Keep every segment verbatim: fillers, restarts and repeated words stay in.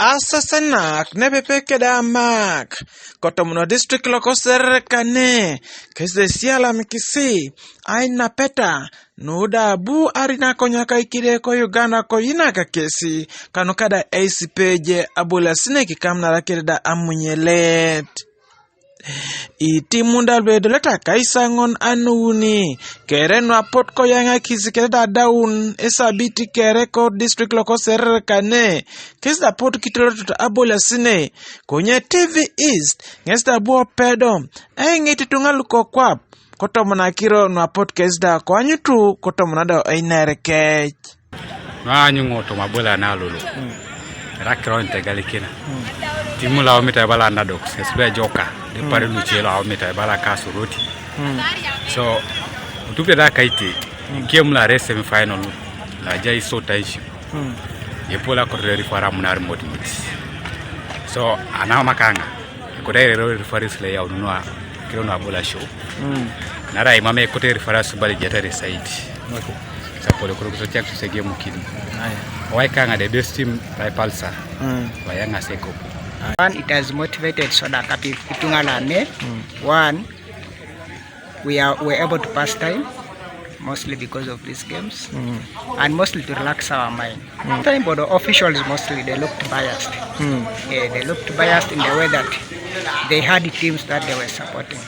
Asesenak nepepe keda amak kotomono district loko Serere kane kesi esialam kisi ainapeta nuda abu arina konyakai kide ko Uganda ko inaka kesi kanu kada eisipeje aboliasine kikamnara kede da amunyelet. Itimunda luedoleta kaisaŋon anuuni kere nuapot koyaŋakis kede dadaun esabiti kere ko district loko Serere kane kesi dapot kitolotot aboliasine. Konye TV East ŋesi dabu opedo eŋit ituŋa lukokwap kotomon akiro nuapot kesi da koanyutu kotomon adau einerekec. Nuaanyuŋu toma abolian na lolo. Era kiro nitegalikina. Timu lo aomita ibala underdogs ŋes lu ejoka. Depare luce lo aomita ibala Kasoroti. So utupite da kaite game lo are semifinal lo ajai Iso Township. Epuo lo akotere rifara amunar motimot. So anamakaŋa ekoto airere referees lo eyaununua kiro nuabol asho. Naarai mam ekoto referees bala ejetere saidi. Sapole kuro kuso chak suse game kidi. Wai kaŋa the best team by Pulsar. Wai aŋa seko. One, it has motivated so that kapi ituŋa lame. One, we are, we're able to pass time mostly because of these games and mostly to relax our mind. Time, but the officials mostly they looked biased. Yeah, they looked biased in the way that they had teams that they were supporting.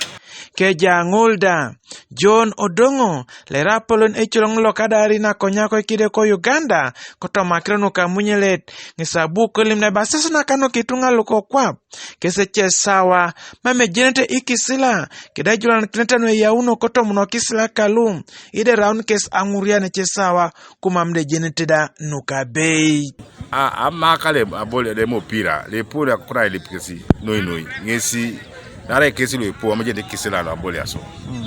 Keja ŋol da John Odoŋo lera apolon ecoloŋ lokadari na konyakoikide ko Uganda kotomakiro nuka munyelet ŋes abu kolim na ibasas nakanuka ituŋa lukokwap. Kese ce sawa mam ejenete ikisila kede ejulanakineta nueyauno kotomono kisila kalu ideraun kes aŋurian ce sawa kumam dejenete da nuka bei. A amakale abol ede mopira lepur akukura ilip kesi noi noi ŋesi nara kesi lo ipu amejete kisila lo abol yaso.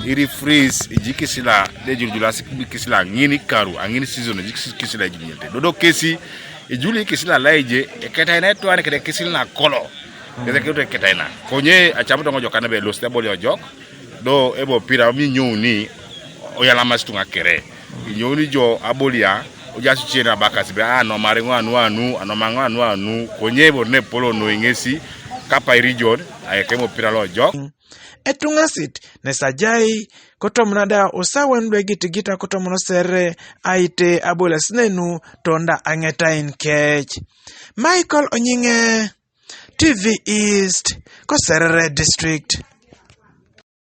Iri fris iji kisila de julujulasi kisila ŋini karu aŋini season iji kisila ijulujulete dodo kesi ijuli kisila laije eketaina etwan kede kisila nakolo. Kese kiutu eketaina konye acamuto ŋojok kanabe los de abol ojok do ebo pira mi nyouni oyalamasi tuŋa kere. Inyouni jo abolia oja sucien abakas be anomar ŋo anu anu anoma ŋo anu anu konye ebor nepolo noi ŋesi kapai region ayekemo pira lojok. Etuŋasit nesajai kotomona da usawan luegitigita kotomono Serere aite aboliasinenu tonda aŋetain kec. Michael Onyiŋe, TV East, ko Serere District.